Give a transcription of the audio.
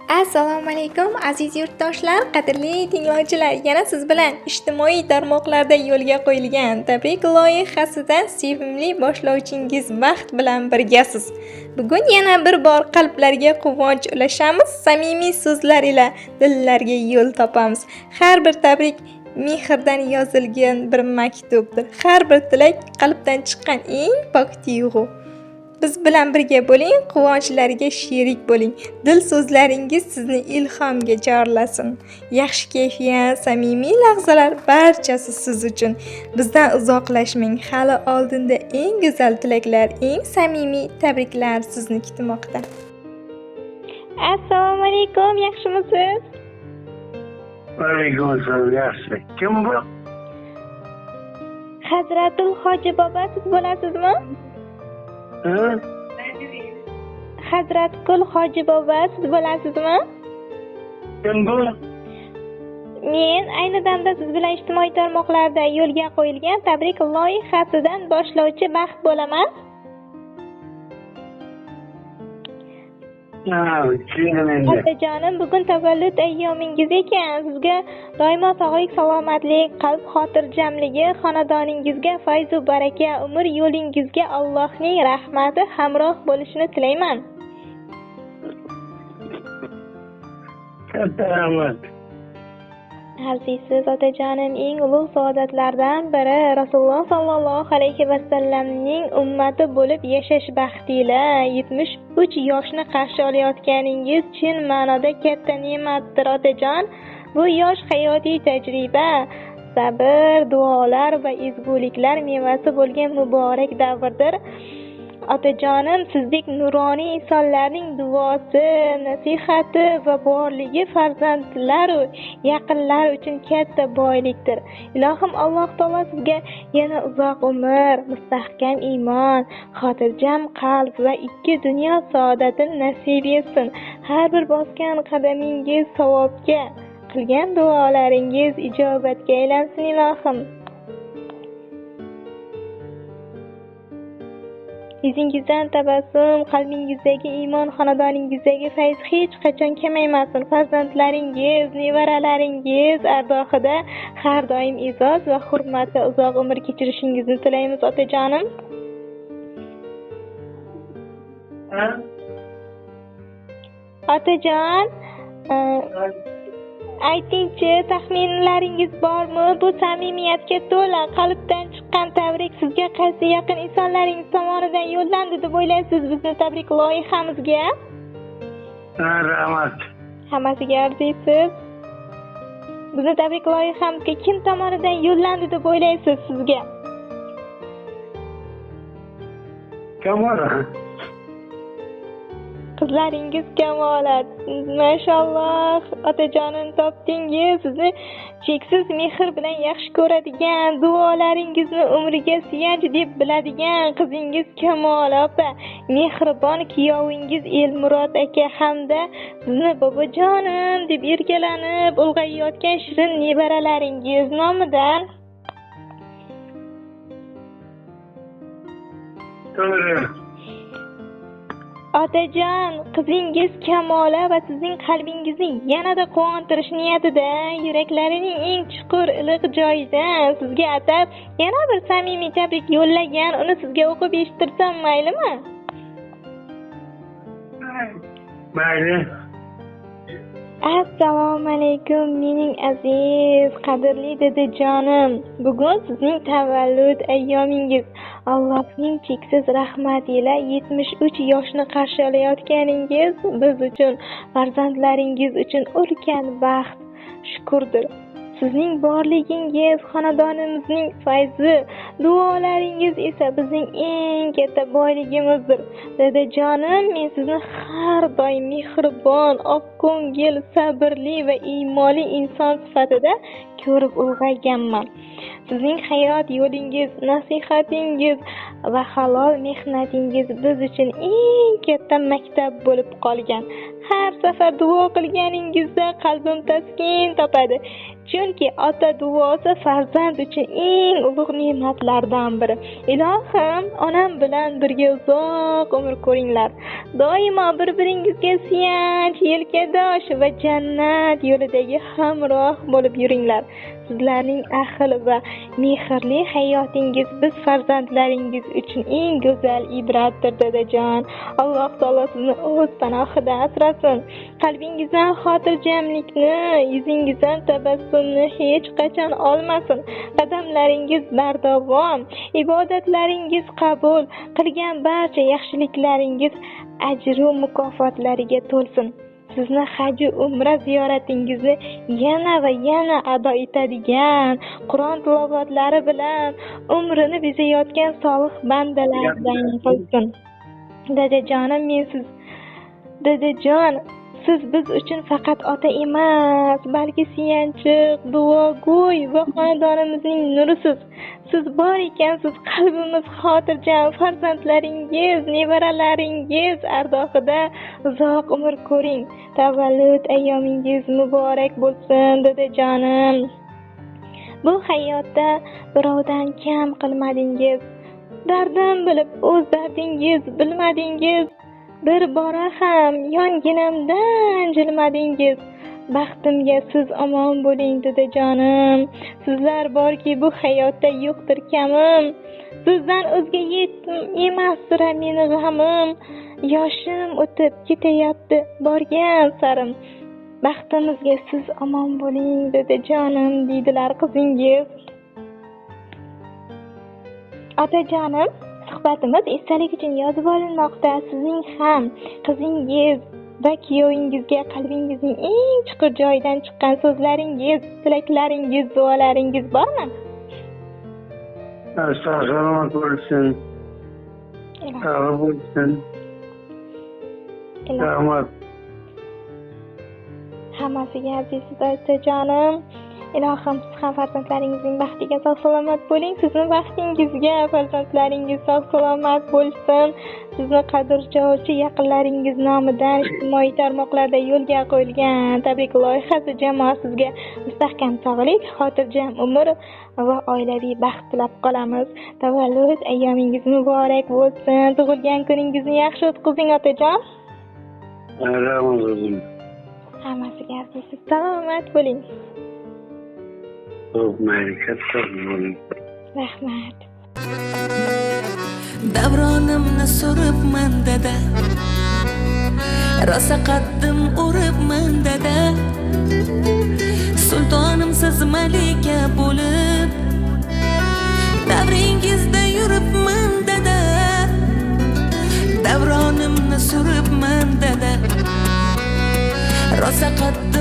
Assalomu alaykum aziz yurtdoshlar, qadrli tinglovchilar. Yana siz bilan ijtimoiy tarmoqlarda yo'lga qo'yilgan tabrik loyihasidan sevimli boshlovchingiz Baxt bilan birgasiz. Bugun yana bir bor qalblarga quvonch ulashamiz, samimiy so'zlar ila dillarga yo'l topamiz. Har bir tabrik mehrdan yozilgan bir maktubdir. Har bir tilak qalbdan chiqqan eng pok tuyg'u. Biz bilan birga bo'ling, quvonchlarga sherik bo'ling. Dil so'zlaringiz sizni ilhomga chorlasin. Yaxshi kayfiyat, samimiy lahzalar barchasi siz uchun. Bizdan uzoqlashmang. Hali oldinda eng go'zal tilaklar, eng samimiy tabriklar sizni kutmoqda. Assalomu alaykum, yaxshimisiz? Alaykum assalom, yaxshi. Kim bu? Hazratul Hoji bobo siz bo'lasizmi? Ha? Hazratqul Hoji bobo siz bo'lasizmi? Kim bu? Men ayni damda siz bilan ijtimoiy tarmoqlarda yo'lga qo'yilgan tabrik loyihasidan boshlovchi Baxt bo'laman. Ha, tushundim endi. Otajonim, bugun tavallud ayyomingiz ekan. Sizga doimo sog'lik, salomatlik, qalb xotirjamligi, xonadoningizga fayz-u baraka, umr yo'lingizga Allohning rahmati hamroh bo'lishini tilayman. Katta rahmat. Azizsiz otajonim, eng ulug' saodatlardan biri Rasululloh sollallohu alayhi vasallamning ummati bo'lib yashash baxti ila 73 yoshni qarshi olayotganingiz chin ma'noda katta ne'matdir otajon. Bu yosh hayotiy tajriba, sabr, duolar va ezguliklar mevasi bo'lgan muborak davrdir. Otajonim, sizdek nuroniy insonlarning duosi, nasihati va borligi farzandlar-u yaqinlar uchun katta boylikdir. Ilohim Alloh taolo sizga yana uzoq umr, mustahkam iymon, xotirjam qalb va ikki dunyo saodatini nasib etsin. Har bir bosgan qadamingiz savobga, qilgan duolaringiz ijobatga aylansin ilohim. Yuzingizdan tabassum, qalbingizdagi iymon, xonadoningizdagi fayz hech qachon kamaymasin. Farzandlaringiz, nevaralaringiz ardoqida har doim e'zoz va hurmatda uzoq umr kechirishingizni tilaymiz otajonim. Otajon, aytingchi, taxminlaringiz bormi? Bu samimiyatga to'la, qalbdan chiqqan tabrik sizga qaysi yaqin insonlaringiz tomonidan yo'llandi deb o'ylaysiz bizni tabrik loyihamizga? Rahmat. Hammasiga arziysiz. Bizni tabrik loyihamizga kim tomonidan yo'llandi deb o'ylaysiz sizga? Kamola. Qizlaringiz kamolat. Mashalloh, otajonim topdingiz. Sizni cheksiz mehr bilan yaxshi ko'radigan, duolaringizni umriga suyanch deb biladigan qizingiz Kamola opa, mehribon kuyovingiz Elmurod aka hamda sizni bobojonim deb erkalanib ulg'ayotgan shirin nevaralaringiz nomidan. To'g'ri. Otajon, qizingiz Kamola va sizning qalbingizni yanada quvontirish niyatida yuraklarining eng chuqur iliq joyidan sizga atab yana bir samimiy tabrik yo'llagan. Uni sizga o'qib eshittirsam maylimi? Mayli. Assalomu alaykum mening aziz, qadrli dadajonim. Bugun sizning tavallud ayyomingiz. Allohning cheksiz rahmati ila 73 yoshni qarshi olayotganingiz biz uchun, farzandlaringiz uchun ulkan baxt, shukurdir. Sizning borligingiz xonadonimizning fayzi, duolaringiz esa bizning eng katta boyligimizdir. Dadajonim, men sizni har doim mehribon, oqko'ngil, sabrli va iymonli inson sifatida ko'rib ulg'ayganman. Sizning hayot yo'lingiz, nasihatingiz va halol mehnatingiz biz uchun eng katta maktab bo'lib qolgan. Har safar duo qilganingizda qalbim taskin topadi. Chunki ota duosi farzand uchun eng ulug' ne'matlardan biri. Ilohim, onam bilan birga uzoq umr ko'ringlar. Doimo bir-biringizga suyanch, yelkadosh va jannat yo'lidagi hamroh bo'lib yuringlar. Sizlarning ahil va mehrli hayotingiz biz farzandlaringiz uchun eng go'zal ibratdir, dadajon. Alloh taolo sizni o'z panohida asrasin. Qalbingizdan xotirjamlikni, yuzingizdan tabassumni hech qachon olmasin. Qadamlaringiz bardavom, ibodatlaringiz qabul, qilgan barcha yaxshiliklaringiz ajru mukofotlariga to'lsin. Sizni haj umra ziyoratingizni yana va yana ado etadigan, Qur'on tilovatlari bilan umrini bezayotgan solih bandalardan qilsin. Dadajonim, men siz dadajon, siz biz uchun faqat ota emas, balki suyanchiq, duogo'y va xonadonimizning nurisiz. Siz bor ekansiz, qalbimiz xotirjam. Farzandlaringiz, nevaralaringiz ardoqida uzoq umr ko'ring. Tavallud ayyomingiz muborak bo'lsin, dadajonim. Bu hayotda birovdan kam qilmadingiz. Dardim bilib o'z dardingiz bilmadingiz. Bir bora ham yonginamdan jilmadingiz. Baxtimga siz omon bo'ling, dadajonim. Sizlar borki bu hayotda yo'qdir kamim. Sizdan o'zga emasdir meni g'amim. Yoshim o'tib ketayapti borgan sarim. Baxtimizga siz omon bo'ling, dadajonim, deydilar qizingiz. Otajonim, suhbatimiz esdalik uchun yozib olinmoqda. Sizning ham qizingiz va kuyovingizga qalbingizning eng chuqur joyidan chiqqan so'zlaringiz, tilaklaringiz, duolaringiz bormi? Sog' salomat bo'lsin. Sog' bo'lsin. Rahmat. Hammasiga aziz otajonim. Ilohim, siz ham farzandlaringizning baxtiga sog' salomat bo'ling. Sizni baxtingizga farzandlaringiz sog' salomat bo'lsin. Sizni qadrlovchi yaqinlaringiz nomidan ijtimoiy tarmoqlarda yo'lga qo'yilgan tabrik loyihasi jamoa sizga mustahkam sog'lik, xotirjam umr va oilaviy baxt tilab qolamiz. Tavallud ayyomingiz muborak bo'lsin. Tug'ilgan kuningizni yaxshi o'tkazing, otajon. Rahmat o'zim. Hammasiga aziz, salomat bo'ling. Mayli, katta bo'ling. Rahmat. Davronimni suribman dada, rosa qaddim uribman dada. Sultonimsiz malika bo'lib davringizda yuribman dada. Davronimni suribman dada, rosa qaddim